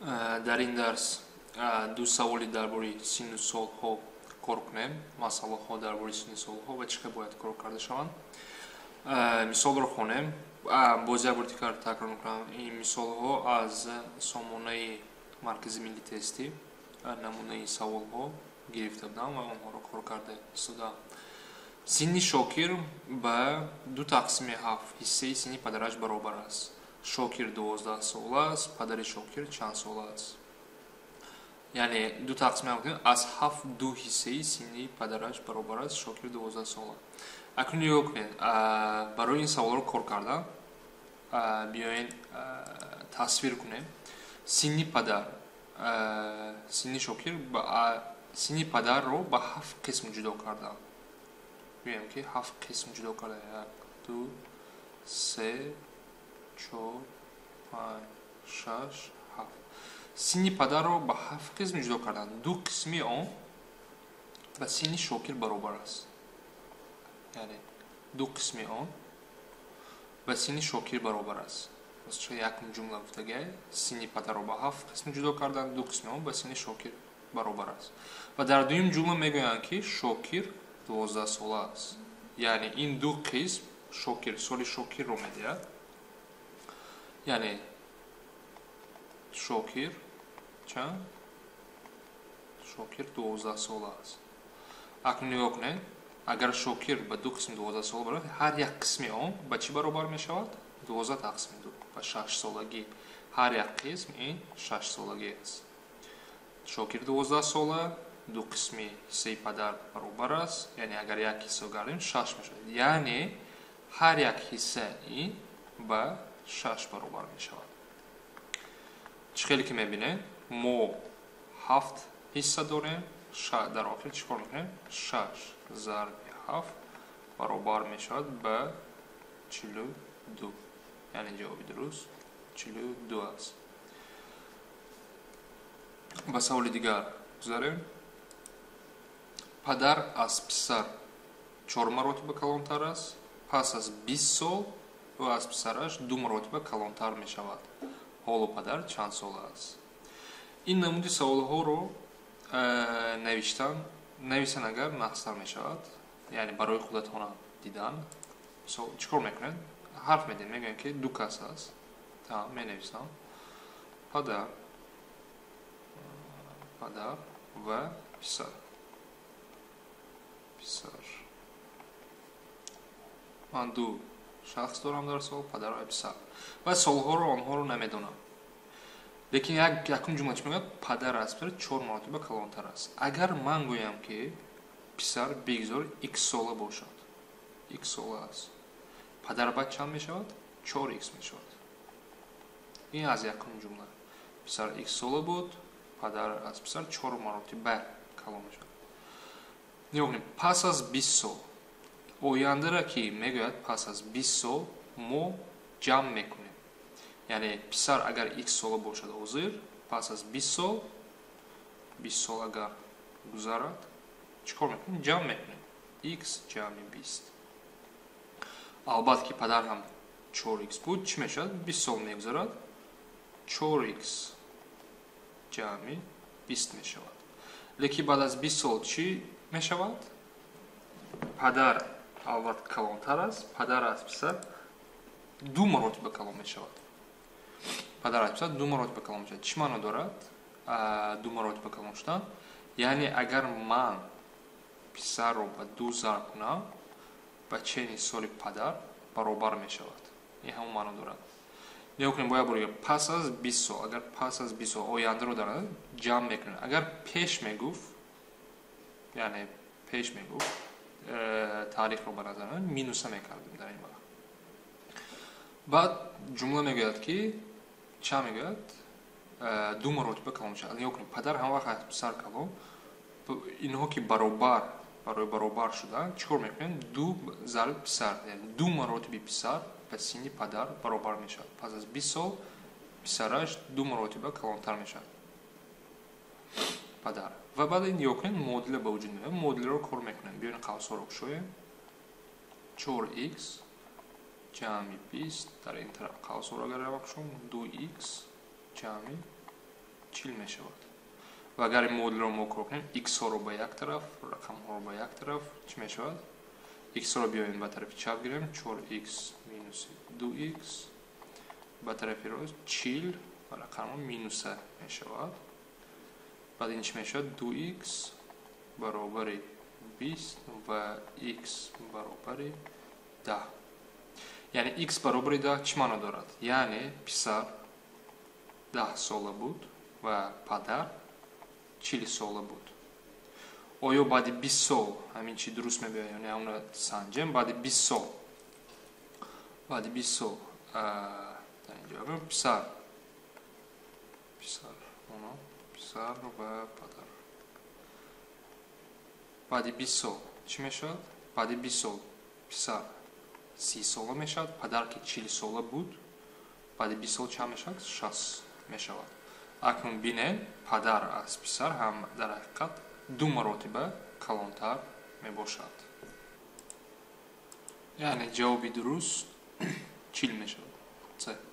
Дар ин дарс ду саволи дар бораи синну солҳо кор кунем, масъалаҳо дар бораи синну солҳо ва чӣ хел бояд кор карда шаванд. Мисолро хонем. Боз як бор дигар такрор мекунам, ин мисолҳо аз сомонаи Маркази миллии тестӣ намунаи саволҳо гирифта будам ва онҳоро кор карда истодаам. Синни Шокир ба 2 тақсими 7 ҳиссаи синни падараш баробар аст. Шокир 12 сола аст, падари Шокир чанд сола аст? Яъне 2 тақсими 7, аз ҳафт ду ҳиссаи синни падараш баробар аст. Шокир 12 сола. Акнун нигоҳ кунед, барои ин саволро кор кардан биёен тасвир кунем. Синни падар, синни Шокир, синни падарро ба ҳафт қисм ҷудо кардам. Гӯем, ки ҳафт қисм ҷудо карда: як, ду, се, чор, панҷ, шаш, ҳафт. Синни падарро ба ҳафт қисм ҷудо карданд, ду қисми он ба синни Шокир баробар аст. Яъне ду қисми он ба синни Шокир баробар аст. Якум ҷумла гуфтагай: синни падарро ба ҳафт қисм ҷудо карданд, ду қисми он ба синни Шокир баробар аст. Ва дар дуюм ҷумла мегӯянд, ки Шокир 12 сола аст. Яъне ин ду қисм Шокир, соли Шокирро медиҳад. Яъне Шокир чанд? Шокир 12 сола аст. Акнун нигоҳ кунед, агар Шокир ба ду қисми 12 сола баробар, ҳар як қисми он ба чӣ баробар мешавад? 12 тақсими 2 ба шашсолагӣ. Ҳар як қисм ин шашсолагӣ аст. Шокир 12 сола, ду қисми ҳиссаи падар баробар аст. Яъне агар як ҳисса гардем, шаш мешавад. Яъне ҳар як ҳисса ин ба шаш баробар мешавад. Чӣ хеле ки мебинед, мо ҳафт ҳисса дорем. Дар охир чӣ кор мекунем? Шаш зарби ҳафт баробар мешавад ба 42. Яъне ҷавоби дуруст 42 аст. Ба саволи дигар гузарем. Падар аз писар чор маротиба калонтар аст. Пас аз 20 сол ӯ аз писараш ду маротиба калонтар мешавад. Ҳоло падар чанд сола аст? Ин намуди саволҳоро навиштан, нависан агар, нағзтар мешавад, яъне барои худатона дидан. Чӣ кор мекунед? Ҳарф медиҳем, мегӯем, ки ду кас аст. Менависам: падар ва писар. Ман ду шахс дорам дар савол, падар ва писар, ва солҳоро онҳоро намедонам. Лекин якум ҷумла чӣ мегӯяд? Падар аз писар чор маротиба калонтар аст. Агар ман гӯям, ки писар бигзор икс сола бошад, икс сола аст, падар баъд чанд мешавад? Чор икс мешавад. Ин аз якум ҷумла: писар икс сола буд, падар аз писар чор маротиба калон мешавад. Нигоҳ кунед, пас аз 20 сол, ояндара ки мегӯяд, пас аз 20 сол мо ҷамъ мекунем. Яъне писар агар икс сола бошад ҳозир, пас аз 20 сол, 20 сол агар гузарад, чӣ кор мекунем? Ҷамъ мекунем: икс ҷамъи 20. Албатта, ки падар ҳам чор икс буд, чӣ мешавад? 20 сол мегузарад, чор икс ҷамъи 20 мешавад. Лекин баъд аз 20 сол чӣ мешавад? Падар албатта калонтар аст, падар аз писар ду маротиба калон мешавад. Падар аз писар ду маротиба калон мешавад. Чӣ маъно дорад ду маротиба калон шудан? Яъне агар ман писарро ба ду зарб кунам, ба чени соли падар баробар мешавад. Ин ҳамон маъно дорад. Нигоҳ кунем, бояд бор, пас аз 20 сол. Агар пас аз 20 сол, ояндаро дар ҷамъ мекунем. Агар пеш мегуфт, яъне пеш мегуфт, таърихро ба назар минуса мекардем дар ин вақт. Баъд ҷумла мегӯяд, ки чанд мегӯяд? Ду маротиба калон мешавад. Нигоҳ кунем, падар ҳама вақт аз писар калон. Инҳо ки баробар, барои баробар шудан чӣ кор мекунем? Ду зарби писар, яъне ду маротиби писар ба синни падар баробар мешавад. Пас аз 20 сол писараш ду маротиба калонтар мешавад, падар. Ва баъд ин, нигоҳ кунед, муодила ба вуҷуд меояд. Муодиларо кор мекунем. Биёед, қавсҳоро кушоем: чор икс ҷамъи 20, дар ин тараф қавсҳоро агар кушом, ду икс ҷамъи 40 мешавад. Ва агар ин модулро мо кор кунем, x-ҳоро ба як тараф, рақамҳоро ба як тараф, чӣ мешавад? X-ро биёем ба тарафи чап гирем, 4x минуси 2x, ба тарафи рост 40 ва рақамҳо минуса мешавад. Баъд ин чӣ мешавад? 2x баробари 20 ва x баробари 10. Яъне x баробари 10 чӣ маъно дорад? Яъне писар 10 сола буд ва падар 40 сола буд. Оё баъди 20 сол ҳамин чи дуруст мебиёяд ё не, ҳамонро санҷем. Баъди 20 сол, баъди 20 сол дар инҷо писар, писар ва падар баъди 20 сол чӣ мешавад? Баъди 20 сол писар 30 сола мешавад, падар ки 40 сола буд, баъди 20 сол чанд мешавад? 60 мешавад. Акнун бинед, падар аз писар ҳам дар ҳақиқат ду маротиба калонтар мебошад. Яъне ҷавоби дуруст 40 мешавад. С.